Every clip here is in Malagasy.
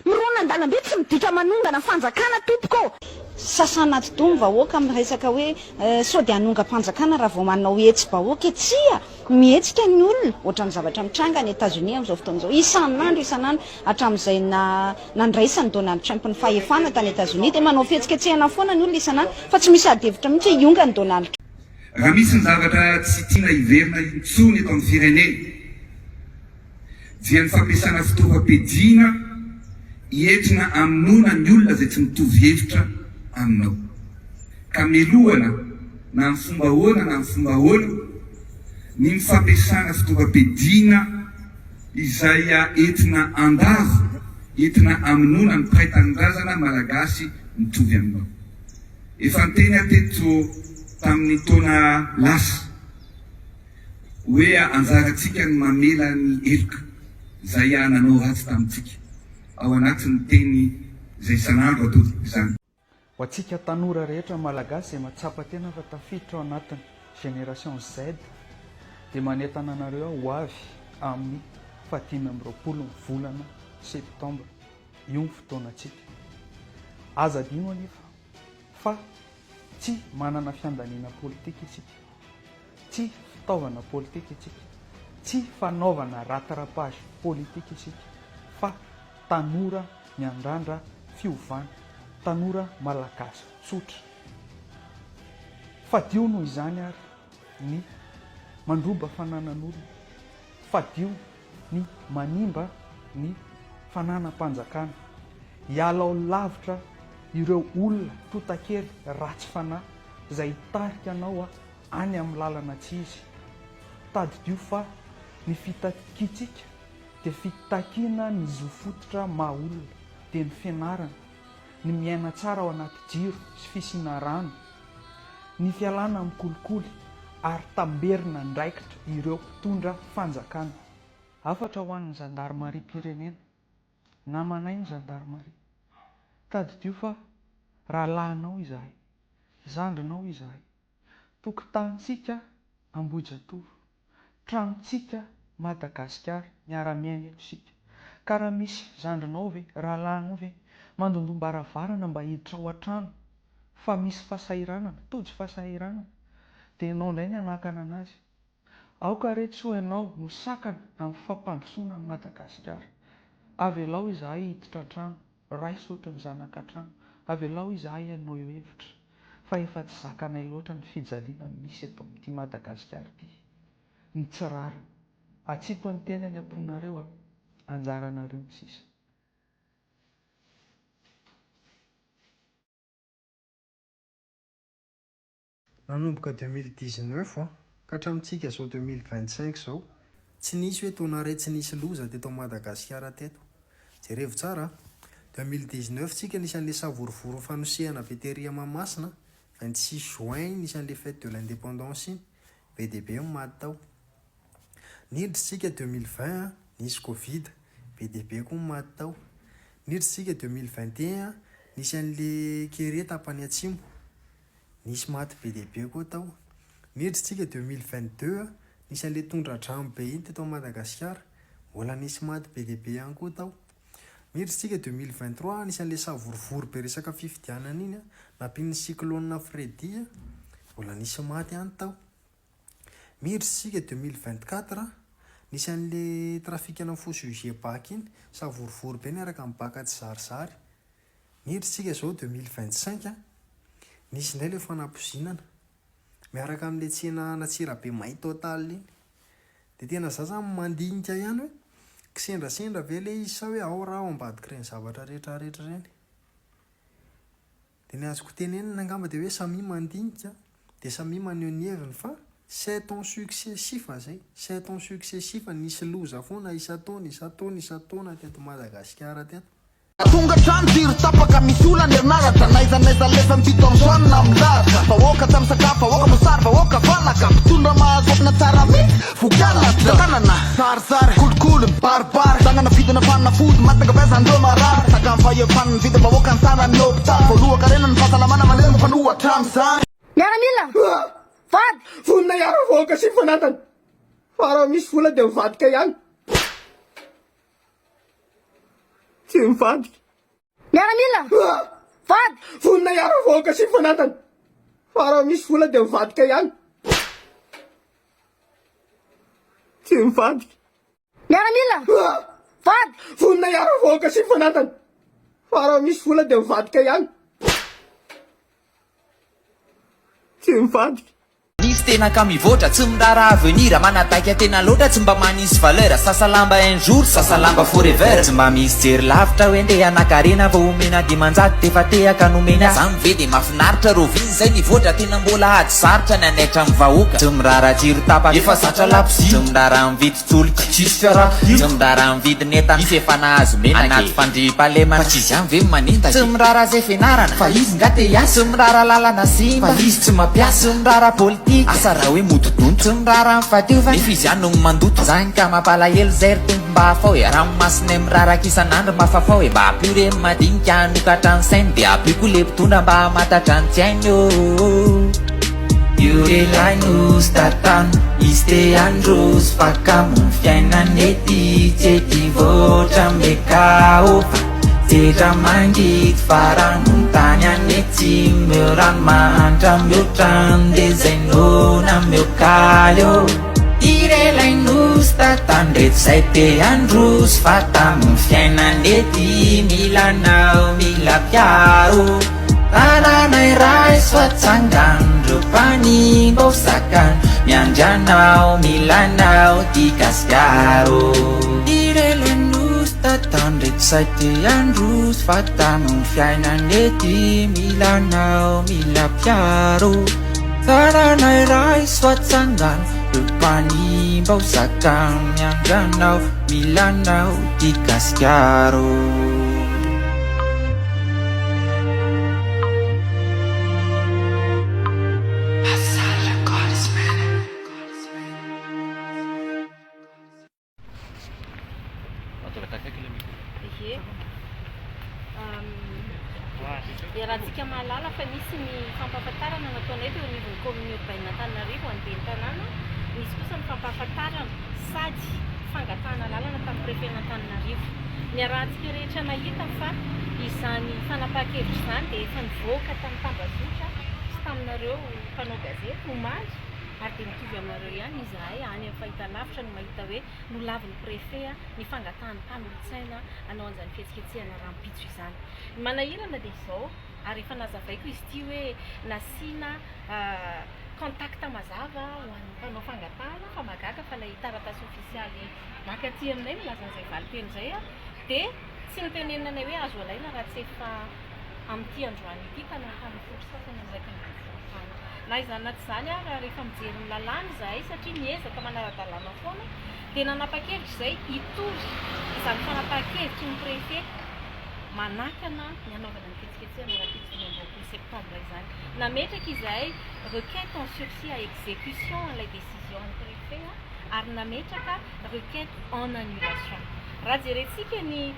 Mirona an-dalambe tsy midika manongana fanjakana tompoko ô! Sasana atidoha ny vahoaka amin'ny resaka hoe sao dia hanongam-panjakana raha vao manao hetsi-bahoaka e! Tsia! Mihetsika ny olona, ohatran'ny zavatra mitranga any Etazonia amin'izao fotoana izao, isan'andro isan'andro hatramin'izay nandraisan'i Donald Trump ny fahefana tany Etazonia dia manao fihetsiketsehana foana ny olona isan'andro fa tsy misy ady hevitra mihitsy hoe hiongana i Donald Raha misy ny zavatra tsy tiana hiverina intsony eto amin'ny firenena dia ny fampiasana fitaovam-piadiana entina hamonoana ny olona izay tsy mitovy hevitra aminao. Ka melohana na amin'ny fomba ahoana na amin'ny fomba ahoana ny ny fampiasana fitaovam-piadiana izay entina handavo, entina hamonoana ny mpiray tanindrazana Malagasy mitovy aminao. Efa niteny aho teto tamin'ny taona lasa hoe anjarantsika ny mamela ny heloka izay nanao ratsy tamintsika ao anatin'ny teny izay isan'andro ataontsika izany. Ho antsika tanora rehetra Malagasy izay mahatsapa tena fa tafiditra ao anatin'ny Génération Z dia manentana anareo aho ho avy amin'ny faha 25 ny volana septembre. Io ny fotoanantsika. Aza adino anefa fa tsy manana fiandaniana politika isika. Tsy fitaovana politika isika. Tsy fanaovana rattrapage politika isika fa tanora miandrandra fiovana, tanora malagasy tsotra. Fadio noho izany ary ny mandroba fananan'olona. Fadio ny manimba ny fananam-panjakana. Ialao lavitra ireo olona tontakely ratsy fanahy izay hitarika anao any amin'ny lalana tsy izy. Tadidio fa ny fitakiantsika dia fitakiana ny zo fototra maha olona, dia ny fianarana, ny miaina tsara ao anaty jiro sy fisiana rano, ny fialana amin'ny kolikoly ary tamberina andraikitra ireo mpitondra fanjakana. Hafatra ho an'ny zandarimariam-pirenena, namanay ny zandarimaria. Tadidio fa rahalahinao izahay, zandrinao izahay. Tokotanintsika Ambohijatovo, tranontsika Madagasikara, miara-miaina eto isika. Ka raha misy zandrinao ve, rahalahinao ve, mandondom-baravarana mba hiditra ao an-trano fa misy fahasahiranana, tojo fahasahiranana, dia ianao indray ny hanakana anazy. Aoka re tsy ho ianao no sakana amin'ny fampandrosoana an'i Madagasikara. Avelao izahay hiditra an-trano, raiso ohatry ny zanaka an-trano, avelao izahay haneho hevitra fa efa tsy zakanay loatra ny fijaliana misy eto amin'ity Madagasikara ity. Ny tsy rariny. Atsipy ny teny any am-ponareo a! Anjaranareo ny sisa. Nanomboka 2019 an, ka hatramintsika izao 2025 izao, tsy nisy hoe taona iray tsy nisy loza teto Madagasikara teto. Jerevo tsara an, 2019 tsika nisy an'le savorovoro fanosehana be tery Mahamasina, 26 juin iny nisy an'le fête de l'indépendance iny, be dia be ny maty tao. Niditra isika 2020 an, nisy covid, be dia be koa ny maty tao. Niditra isika 2021 an, nisy an'le kere tapany atsimo, Nisy maty be dia be koa tao. Niditra tsika 2022 a, nisy an'le tondra-drano be iny teto Madagasikara, mbola nisy maty be dia be ihany koa tao. Niditra tsika 2023, nisy an'le savorovoro be resaka fifidianana iny a, nampian'ny cyclone Freddy a, mbola nisy maty ihany tao. Miditra isika 2024, nisy an'le trafikana faux sujet bac iny, savorovoro be niaraka amin'ny bac tsizarizary. Miditra isika izao 2025, nisy indray ilay fanapoizinana miaraka amin'ilay tsena an'Antsirabe may total iny. Dia tena za zany mandinika ihany hoe kisendrasendra ve ilay izy sa hoe ao raha ao ambadik'ireny zavatra rehetra rehetra ireny. Dia ny azoko tenenina angamba dia hoe samia mandinika dia samia maneho ny heviny fa sept ans successifs zay, sept ans successifs nisy loza foana isan-taona isan-taona isan-taona teto Madagasikara teto. Tonga hatrany jiro tapaka misy olana herinaratra n'aiza n'aiza alefa mibito amzany na milahatra vahoaka tsy misakafo vahoaka mosary vahoaka valaka mpitondra mahazo aina tsara mitsy voky halatra tanana zarizary kolikoly mibaribary dangana vidina fanafody maty ankabeazan'ireo marary takan'ny fahefana ny vidim-bahoaka ny saran'ny hopitaly voalohan-karena ny fahasalamana mandeha mifanohitra amin'izany. Miaramila! Vady! Vonona hiaro vahoaka sy ny fananany fa raha misy vola dia mivadika ihany. Tsy mivadika. Miaramila! Vady! Vonona hiaro ny vahoaka sy ny fananany. Fa raha misy vola dia mivadika ihany. Tsy mivadika. Miaramila! Vady! Vonona hiaro ny vahoaka sy ny fananany. Fa raha misy vola dia mivadika ihany. Tsy mivadika. Nisy tena ka mivoatra, tsy miraharaha avenir, manadaika tena loatra, tsy mba manisy valeur, sasa lamba un jour, sasa lamba forever, tsy mba misy jery lavitra hoe ndeha hanakarena vao omena 500 defa tehaka nomena, zany ve de mafinaritra, rovina zay nivoatra, tena mbola ady sarotra ny hanaitra ny vahoaka, tsy miraharaha jiro tapaka, efa zatra labozia, tsy miraharaha mividy Tolika tsisy fiarakodia. Tsy miraharaha ny vidin'entana. Izy efa nahazo menaka e. Anaty fandriampahalemana. Fa tsy izy ihany ve no manendaka e. Tsy miraharaha izay fianarana. Fa izy nga te hiasa. Tsy miraharaha lalana simba. Fa izy tsy mampiasa. Tsy miraharaha politika. Asa raha hoe mody donto. Tsy miraharaha ny fahadiovana. Nefa izy ihany no mandoto. Zany ka mampalahelo zay ry Tompo mba afao e. Ranomasinay miraraka isan'andro mba fafao e. Mba ampio re ny madinika hanokatra ny sainy. Dia ampio koa le mpitondra mba hamantatra ny tsy hainy ô. Io re lay nosy tatano Izy te handroso fa kamo ny fiainana ety Tsy ety voatra mekao fa Sedra mangidy fa rano ny tany any etsy Meo rano mahantra mihoatra Andeha zay noana meo kaly ô Ty re lay nosy tatano Reto zay te handroso fa tamo ny fiainana ety Mila anao mila mpiaro Tanàna iray soa tsangan'ireo mpanimba ho sakana Miandry anao, mila anao ty Gasikara ô Ireny nosy tantandreto say te handroso Fa tano ny fiainana ety Mila anao, mila mpiaro Tanàna iray soa tsangan'ireo mpanimba ho sakana Miandry anao, mila anao ty Gasikara ô. Ie. Iarahantsika mahalala fa nisy ny fampahafantarana nataonay teo anivon'ny commune urbaine Antananarivo ho an'ny ben'ny tanàna. Nisy kosa ny fampahafantarana sady fangatahana alalana tamin'ny prefet-n'Antananarivo. Niarahantsika rehetra nahita fa izany fanapahan-kevitra izany dia efa nivoaka tamin'ny tambazotra sy taminareo mpanao gazety omaly ary dia mitovy aminareo ihany izahay any amin'ny fahitalavitra no mahita hoe nolavin'ny préfet ny fangatahan'ny mpanolotsaina hanao an'izany fihetsiketsehana rahampitso izany. Ny manahirana dia izao ary efa nazavaiko izy ity hoe nasiana contact mazava ho an'ny mpanao fangatahana fa mahagaga fa ilay taratasy ofisialy Maka aty aminay milaza an'izay valinteny izay dia tsy notenenina anay hoe azo alaina raha tsy efa amin'ity androany ity ka tamin'ny folo sasany amin'ny 11 tany. Na izany na tsy izany ary rehefa mijery ny lalàna izahay satria miezaka manara-dalàna foana dia nanapa-kevitra izay hitory izany fanapahan-kevitry ny préfet manakana ny hanaovana ny fihetsiketsehana rahampitso 25 septambra izany. Nametraka izahay requête en sursis à exécution an'ilay décision an'ny préfet. ary nametraka requête en annulation. Raha jerentsika ny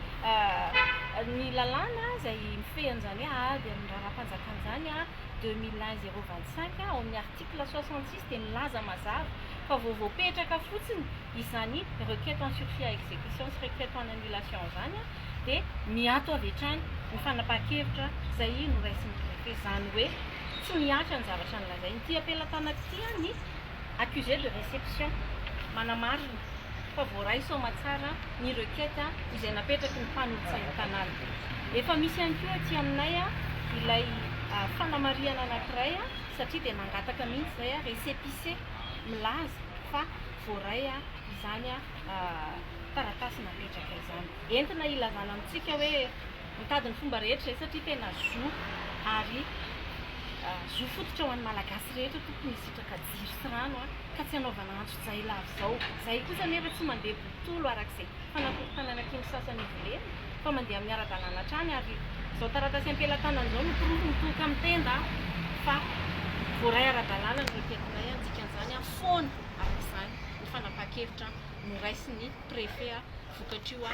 ny lalàna izay mifehy an'izany hoe ady amin'ny raharaham-panjakana izany, 2001 025, ao amin'ny article 66 dia milaza mazava fa vao voapetraka fotsiny izany requête en sursis à exécution sy requête en annulation izany dia miato avy hatrany ny fanapahan-kevitra izay noraisin'ny préfet. Izany hoe tsy mihatra ny zavatra nolazainy. Ity am-pelatanako ity ny Accusé de réception, manamarina fa voaray soamatsara ny requête izay napetraky ny mpanolotsain'ny tanàna. Efa misy ihany koa aty aminay ilay fanamarihana anankiray satria dia nangataka mihitsy izay récépissé milaza fa voaray izany taratasy napetraka izany. Entina hilazana amintsika hoe mitady ny fomba rehetra izay satria tena zo ary zo fototra ho an'ny Malagasy rehetra tompoko ny hisitraka jiro sy rano ka tsy hanaovana antso jay lava izao. Izahay kosa anefa tsy mandeha bontolo araka izay fanakorontanana tian'ny sasany hovolena fa mandeha amin'ny ara-dalàna hatrany ary izao taratasy am-pelatanana izao no porofo mitohoka amin'ny tenda fa voaray ara-dalàna ny requête-nay, ny dikan'izany foana araka izany ny fanapahan-kevitra noraisin'ny Préfet vokatr'io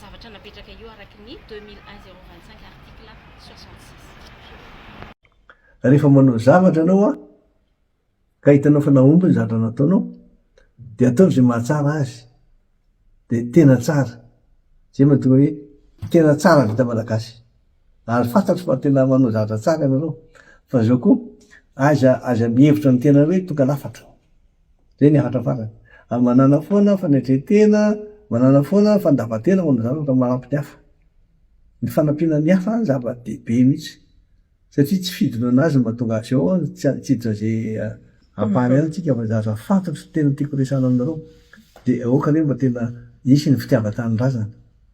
zavatra napetraka io araka ny 2001 025 article 66. Rehefa manao zavatra ianao an, ka hitanao fa nahomby ny zavatra nataonao, dia ataovy izay mahatsara azy, dia tena tsara. Izay mahatonga hoe. Tena tsara vita malagasy. Ary fantatro fa tena manao zavatra tsara ianareo. Fa zao koa, aza aza mihevitra ny tena hoe tonga lafatra. Zay ny hafatra farany. Ary manàna foana fanetren-tena, manàna foana fandavan-tena manao zavatra manampy ny hafa. Ny fanampiana ny hafa zava-dehibe mihitsy. Satria tsy fidina anazy no mahatonga azy ao, tsy hiditra izay ampahany ihany tsika fa zavatra fantatro tena tiako resahana aminareo dia aoka anie mba tena hisy ny fitiavan-tanindrazana.